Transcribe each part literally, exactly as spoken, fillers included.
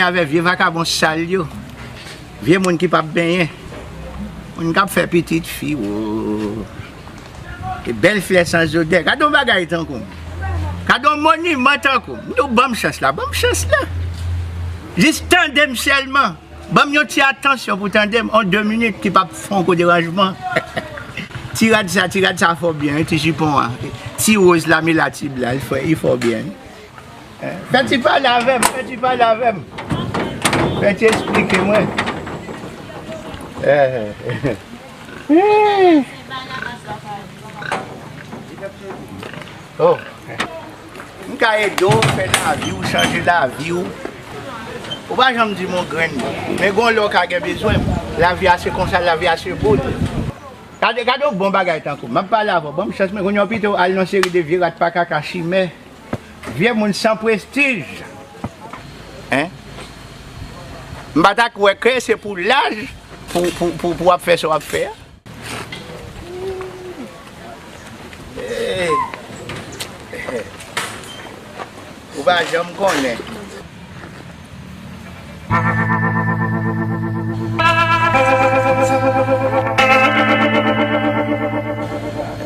avè vye vakabon sal yo. Vye moun ki p ap benyen. Moun k ap fè pitit fi, wo. E bèl flè san zodè. Gade yon bagay tankou m. Gade yon moniman tankou m. M di w ban m chans la, ban m chans la. Jis tande m sèlman. Ban m yon ti atansyon pou tande m, yon de minit ki p ap fè yon gwo deranjman. Ti rad sa, ti rad sa fè w byen, wi, ti jipon an. Ti woz la, mi la, ti blan, li fè, li fè w byen, wi. Fè ti pale avè m, fè ti pale avè m. Fè ti esplike mwen. Eh. Oh. M ka ede w fè lavi w, chanje lavi w. Ou pa janm di m yon grenn. Men gon lè w ka gen bezwen m. Lavi a se konsa, lavi a se bout. Gade, gade yon bon bagay tankou m. M ap pale avè w. Ban m chans, men kounye a w pito al nan seri de vye rat pa kaka chimè. Vye moun san prestij. Hein? M pa ta kwè ke se pou laj pou, pou, pou, pou w ap fè sa w ap fè a. Hey. Ou pa janm konnen.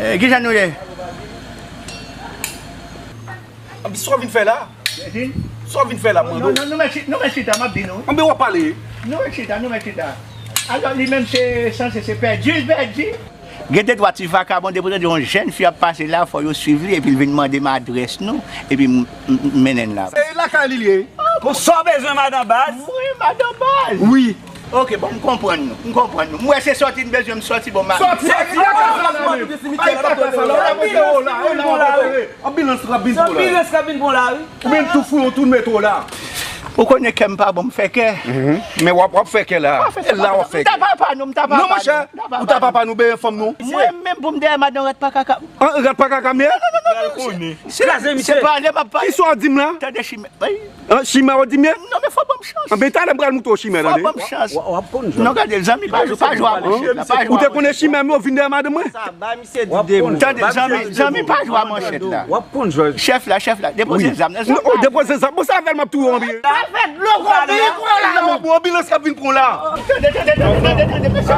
Eh, kijan nou ye? Sa w vin fè la? Sa w vin fè la, m mande w? Non, non, nou mèt chi-, nou mèt chita, m ap di nou. Anben w ap pale. Nou mèt chita, nou mèt chita. Alò, li menm se sanse se pèdi, l pèdi. Gen de twa ti vakabon, depi w tande yon jèn fi ap pase la, fò yo swiv li, epi l vin mande m adrès nou, epi m, m, m mennen l la. E lakay li l ye? Bon, sa w bezwen, madan Baz? Wi, madan Baz. Wi. Ok, bon, m konprann nou, m konprann nou. M wè se sòti n bezwen, m sòti, bon, ma. Sòti, sòti, sòti. Anbilans k ap vin pran w la, wi. Anbilans k ap vin pran w la, wi. Ou menm tou fou, yon tou n mete w la. Ou konnen kè m pa bon, m fè kè. Men w ap, w ap fè kè la. E la w ap fè kè. M ta papa nou, m ta papa nou. Non, monchè, ou ta papa nou, benyen fanm nou. Mwen menm pou m dèyè madan rat pa kaka. An, rat pa kaka, men. Se pale m ap pale. Kisa w di m la? Tande chimè. An, chimè w di m ye? Non, men fò ban m chans. Anben, talè m pral moutre w chimè, tande. Fò ban m chans. W ap konn jwè. Non, gade, zanmi, pa jwe, pa jwe a manchèt la, pa jwe a manchèt la. Ou te konnen chimè, men w vin dèyè madanm mwen. Tande, zanmi, zanmi, pa jwe a manchèt la. W ap konn jwè. Chèf la, chèf la, depoze zam nan. Non, depoze zam. Bon, sa fè l m ap touye w anpil. Sa fè dlo kò m vin pran w la. Bon, anbilans k ap vin pran w la. Tande, tande, tande, tande, tande, mesye.